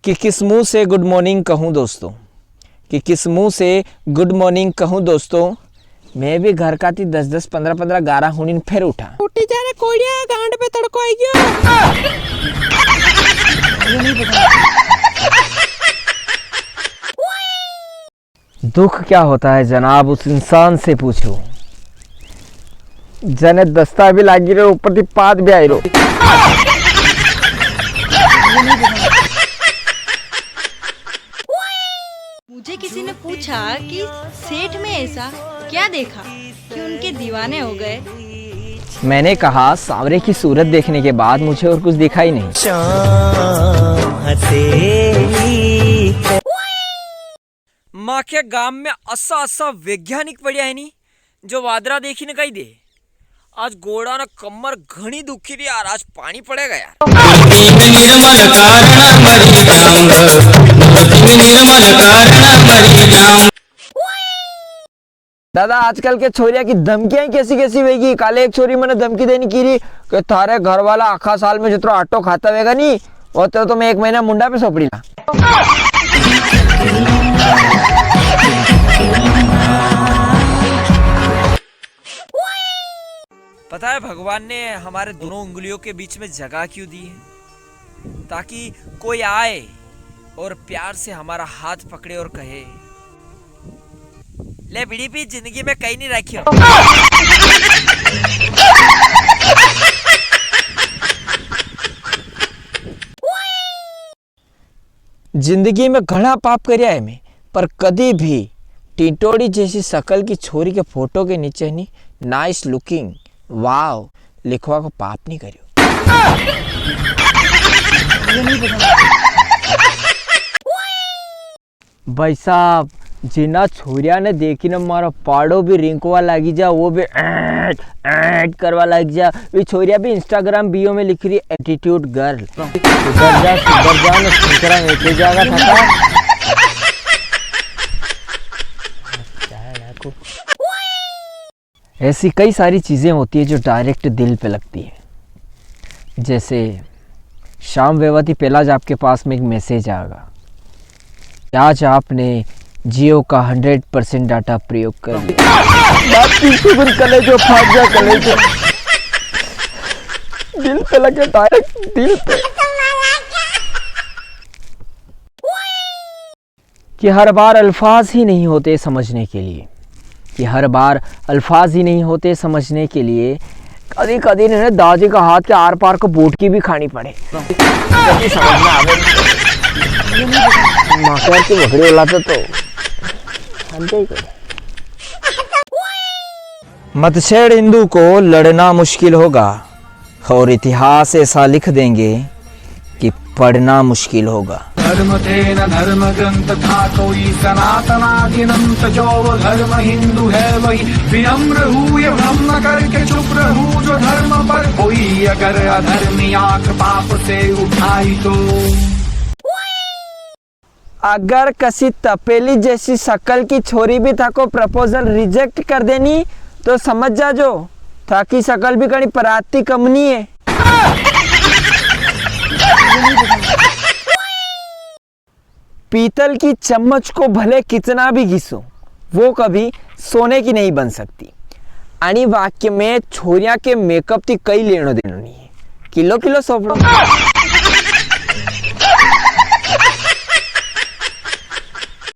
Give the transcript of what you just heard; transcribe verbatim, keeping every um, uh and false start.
कि किस मुंह से गुड मॉर्निंग कहूं दोस्तों, कि किस मुंह से गुड मॉर्निंग कहूं दोस्तों। मैं भी घर का थी दस दस, पन्द्रह पन्द्रह गारा हुनिन फिर उठा। उठी जा रे कोड़िया, गांड पे तड़को आई गयो। दुख क्या होता है जनाब, उस इंसान से पूछो, जने दस्ता भी लागी रे, ऊपर थी पाद भी आई रो। मुझे किसी ने पूछा कि सेठ में ऐसा क्या देखा कि उनके दीवाने हो गए। मैंने कहा, सांवरे की सूरत देखने के बाद मुझे और कुछ दिखा ही नहीं। माखे गाम में असा असा वैज्ञानिक पड़िया है नी, जो वादरा देखी ने कही दे, आज गोड़ा ना कमर घणी दुखी री यार, आज पानी पड़ेगा यार। दादा, आजकल के छोरिया की धमकियां ही कैसी कैसी वेगी। काले एक छोरी मने धमकी देनी की री कि थारे घर वाला आखा साल में जितरो आटो खाता वेगा नी, उतरो तो मैं एक महीना मुंडा पे सोपड़ी ला। पता है भगवान ने हमारे दोनों उंगलियों के बीच में जगह क्यों दी है? ताकि कोई आए और प्यार से हमारा हाथ पकड़े और कहे, "ले बीड़ी पी, जिंदगी में कई नी राखियो।" जिंदगी में घणा पाप करया है मैं, पर कदी भी टिटोड़ी जैसी शकल की छोरी के फोटो के नीचे नी nice looking, wow लिखवा को पाप नी करियो। भाई साहब, जिना छोरिया ने देखी ने मारो पाड़ो भी रिंकवा लागी जा, वो भी ऐट, ऐट करवा लागी जा। वी छोरिया भी Instagram bio में लिख री attitude girl। सुधर जा, सुधर जा, ने सुधरा में के जाएगा था। ऐसी कई सारी चीज़ें होती है जो direct दिल पे लगती है। जैसे शाम वेवा थी पहला ज आपके पास में एक message आएगा कि आज आपने Jio का hundred percent data प्रयोग कर लिया। बात की सुगुन कलेजो फाट जा कलेजो। दिल पे लगे, direct दिल पे। कि हर बार अल्फाज ही नहीं होते समझने के लिए, कि हर बार अल्फाज ही नहीं होते समझने के लिए। कदी कदी ने दाजी का हाथ के आर पार को बोटकी भी खानी पड़े, जब भी समझ में आवे। मास्टर की बकरी बुलाते तो हम क्या ही करें। मत छेड़ हिंदू को, लड़ना मुश्किल होगा। और इतिहास ऐसा लिख देंगे कि पढ़ना मुश्किल होगा। धर्म थे न धर्म ग्रंथ था कोई सनातनादि अनंत, जो वो धर्म हिंदू है वही विनम्र हूँ, ये भ्रम न करके चुप रहूँ जो धर्म पर कोई अगर अधर्मी आँख पाप से उठाई तो। अगर कसी तपेली जैसी शकल की छोरी भी थाको proposal reject कर देनी, तो समझ जाजो, थाकी शकल भी कणी पराती कम नी है। पीतल की चम्मच को भले कितना भी घिसो, वो कभी सोने की नहीं बन सकती। अणी वाक्य में छोरियां के makeup थी कई लेणो देणो नी है। किलो किलो सोपड़ो।